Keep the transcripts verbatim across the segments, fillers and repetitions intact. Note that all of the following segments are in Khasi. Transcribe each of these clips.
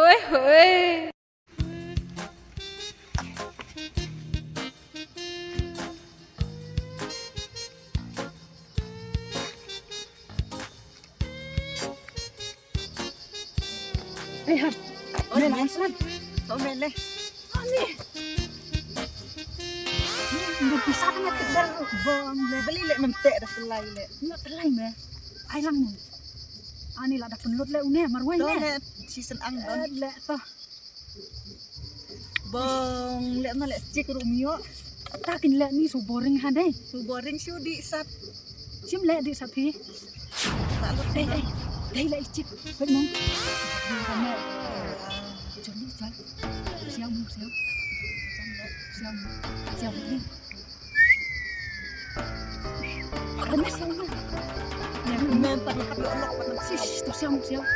Oi, oi. Ai, ha. Oi, men, men. Oi, men, le. Ani. Ndu pisa na kita bom le, beli le, men te da selai le. Ndu telai me. Ai lang mo. Ani la da penlut le une, marwai le. To le, si sen ang don. Eh, le to. Bong, leh na leh chik ruh mioh. Ta kin leh ni su boring ha dei. Su boring su di sat. Sim leh di sat phi. Dei, dei, dei leh chik. Wait mong. Jom ni jom. Siang mong siang. Siang mong. Siang mong. Panas yang mana? Yang memang panas. Sis, tu siang, siang.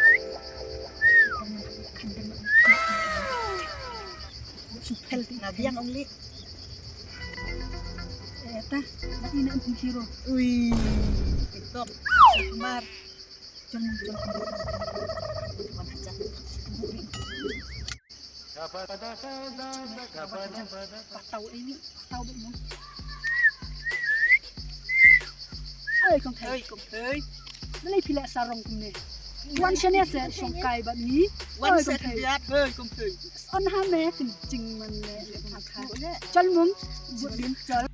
Supel di. Nabi yang ong li. Eh, ta, lagi nak pun hero. Ui, TikTok. Mar. Jangan, jangan. Patau ini, patau deh mo. Oi kong thei. Oi kong thei. Balei phi leh sarong kumne? Wan shane se shong kai bad ngi. Wan se biat, oi kong thei. On ha me kin jing man le. Chal mum, but din chal.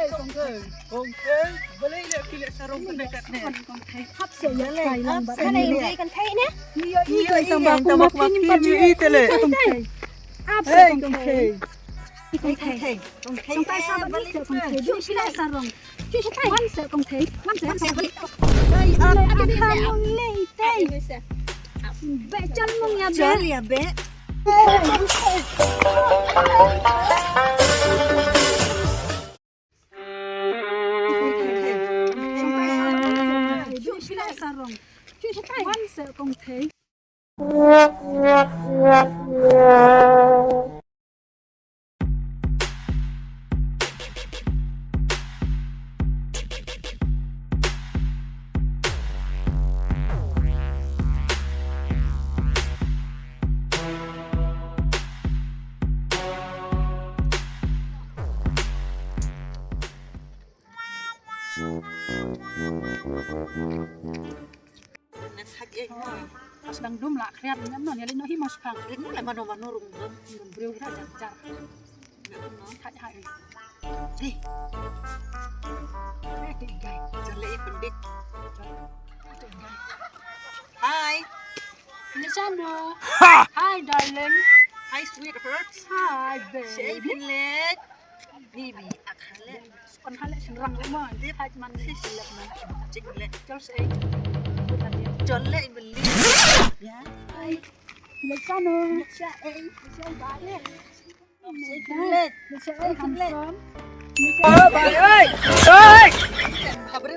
Kong thei, kong thei, balei leh phi leh sarong kumne katne? Kong thei, hap se ïa kai lang ba. Kane ïa kong thei ne? Ïa i kai tang ba kum ma phi nim ba ju i te le. Kong thei. Hap se kong thei. Kong thei. Kong thei. Kong thei sa ba ni se kong thei. Ju phi leh sarong. Ju sa kai. Wan se kong thei. Wan se. Wan se balei. Ai, ai, ai, ai, ai, ai, ai. Be chal mong ïa be. Chal ïa be. Pas dang dum la khriat ngam non ïa lei noh hi mas phang. Ring le mano mano rung dum. Dum briew gra jar jar. Hai hai. Hei. Hai dei guy. Jale i pendik. Hi. Ni chano. Hi darling. Hi sweetheart. Hi babe. Shei bin lek. Bibi akhale. Kon hale sing rang le mo. Dip. Haj man ni lek man. Chik le. Chol sei. Chol le beli. Ya. Hai. Lek sano. Lek sa ei. Lek sa ba le. Lek sa ei handsome. Oh, bye. Hey. Hey. Habre.